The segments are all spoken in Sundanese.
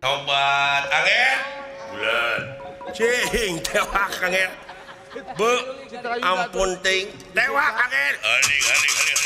Tobat angin bulan cing tewak angin be ampun ting tewak angin aling aling aling.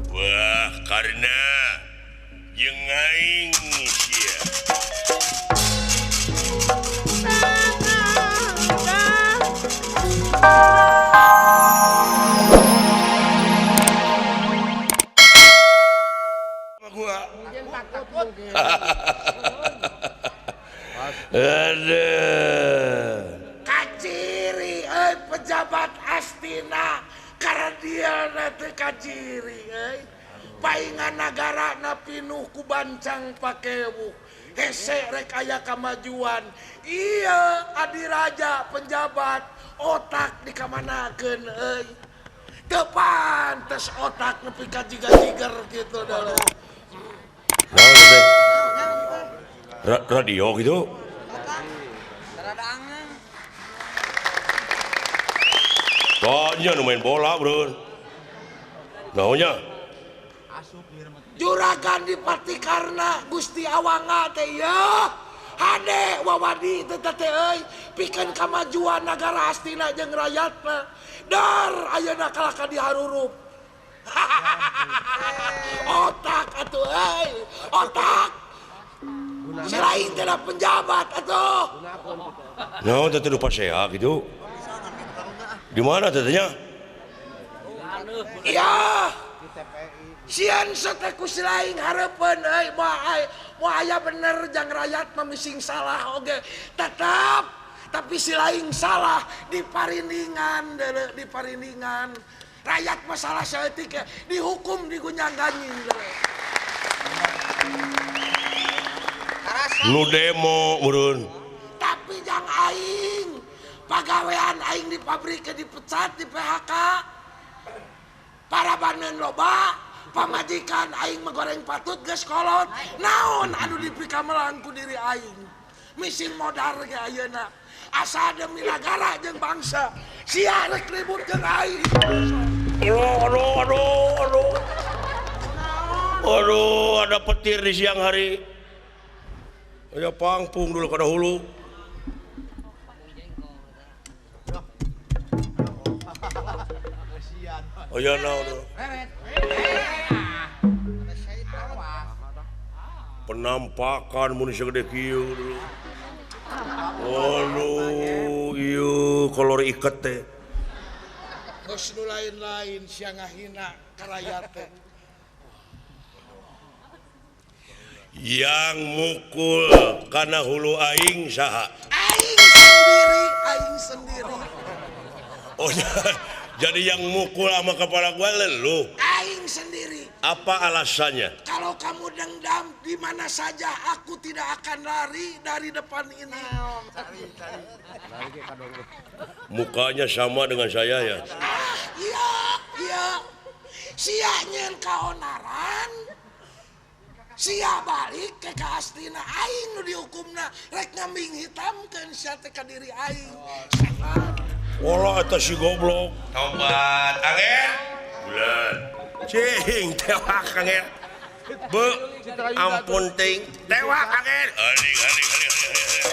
Wah karena jeung aing sia. Gua. Aduh. Kaciri euy pejabat Astina karena dia teh kaciri euy. Paingan nagara na pinuh ku bancang pakewuh. Hese rek aya kamajuan. Iya adiraja penjabat otak dikamanakeun euy. Teu pantes otak nepi ka jiga-jiger kitu dulu. Radio gitu. Tanya nu main bola, bro. Naonnya? Juragan Dipati Karna Gusti Awanga teh ieu. Hade wawadi teh teh euy, pikeun kamajuan nagara Astina jeung rakyatna. Dar ayeuna kalah ka diharurup. Otak atuh euy, otak. Selain tidak penjabat atuh. Naon teh teu pasea gitu. Di mana tetehnya? Iya. Sieun teh ku silaing hareupeun euy, moal aya bener jang rakyat mah mising salah oge. Tetep tapi silaing salah di parindingan deuleu di parindingan. Rakyat mah salah saeutik dihukum digunyang-ganjing deuleu. Nu demo meureun. Tapi jang aing pagawean aing di pabrik dipecat di PHK. Para banen loba, pamajikan aing megoreng patut geus kolot. Naon anu dipikamelang ku diri aing. Mising modar ge ayeuna. Asa demi nagara jeung bangsa. Sia rek ribut jeung aing. Aduh aduh aduh aduh. Aduh, ada petir di siang hari. Aya pangpung dulu kada hulu. Aya naon dulu. Penampakan mun segede kieu dulu. Aduh, ieu kolor iket teh. Geus nu lain-lain sia ngahina ka rakyat teh. Yang mukul kana hulu aing saha? Aing sendiri, aing sendiri. Oh, jadi yang mukul sama kepala gua lu? Aing sendiri. Apa alasannya? Kalau kamu dendam di mana saja aku tidak akan lari dari depan ini. Mukanya sama dengan saya ya? Ah, iya, iya. Sia nyeun kaonaran. Sia balik ke Astina aing nu dihukumna rek ngambing hitamkeun sia teh ka diri aing. Walah eta si goblok. Tobat angin bulan. Cing tewak angin. Be ampun ting tewak angin. Aling aling aling aling.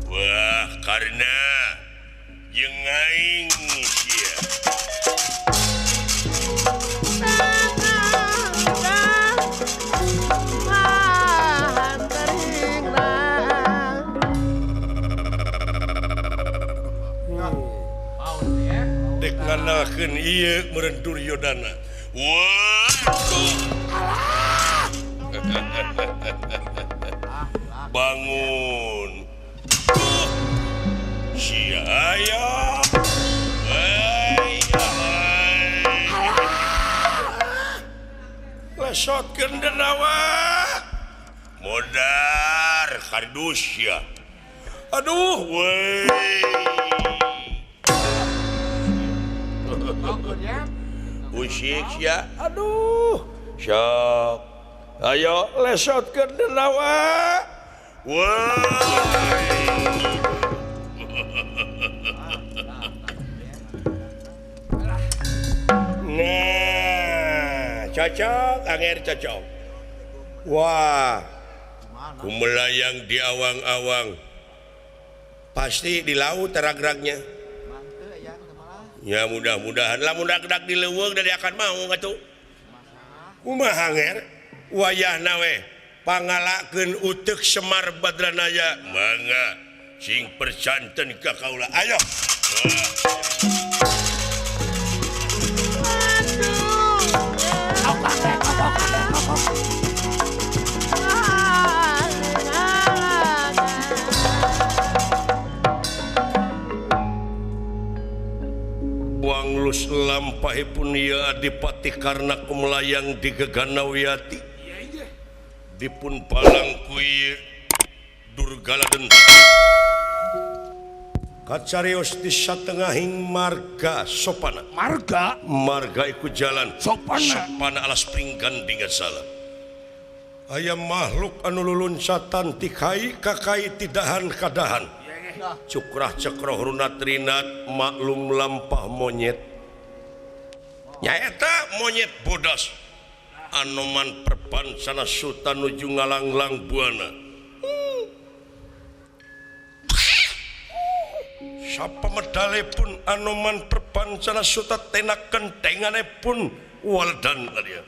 Wah karena jeung aing sia. Dek nganakeun ieu meureun Duryodana. Waduh. Bangun. Sia aya. Lesotkeun denawa. Modar kardus ya. Aduh, weh. Usik ya. Aduh. Sok. Ayo lesotkeun denawa. Wah. Nah, cocok, anger cocok. Wah, kumelayang di awang-awang. Pasti di laut teragragnya. Ya mudah-mudahan lamun ragdag di leuweung da akan mau atuh. Kumaha anger? Wayahna we pangalakeun uteuk Semar Badranaya. Mangga sing persanten ka kaula. Ayo. Buang lus lampahipun ieu adipati karna kumelayang di Geganawiati. Dipun palang ku ieu Durgala Denta. Kacarios di satengahing marga sopana. Marga? Marga iku jalan. Sopana. Sopana alas pringgan salah. Aya makhluk anu luluncatan ti kai ka kai tidahan kadahan. Cukrah cekroh runat rinat maklum lampah monyet. Nyaeta monyet bodas. Anoman perpansana suta nuju ngalanglang buana. Sapa medale pun anoman perpancana suta tenak kentengane pun waldan dia.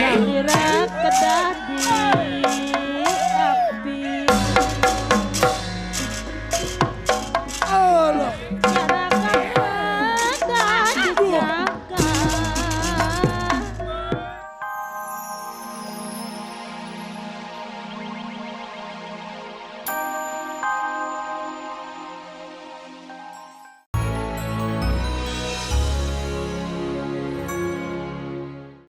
Salira kedadi.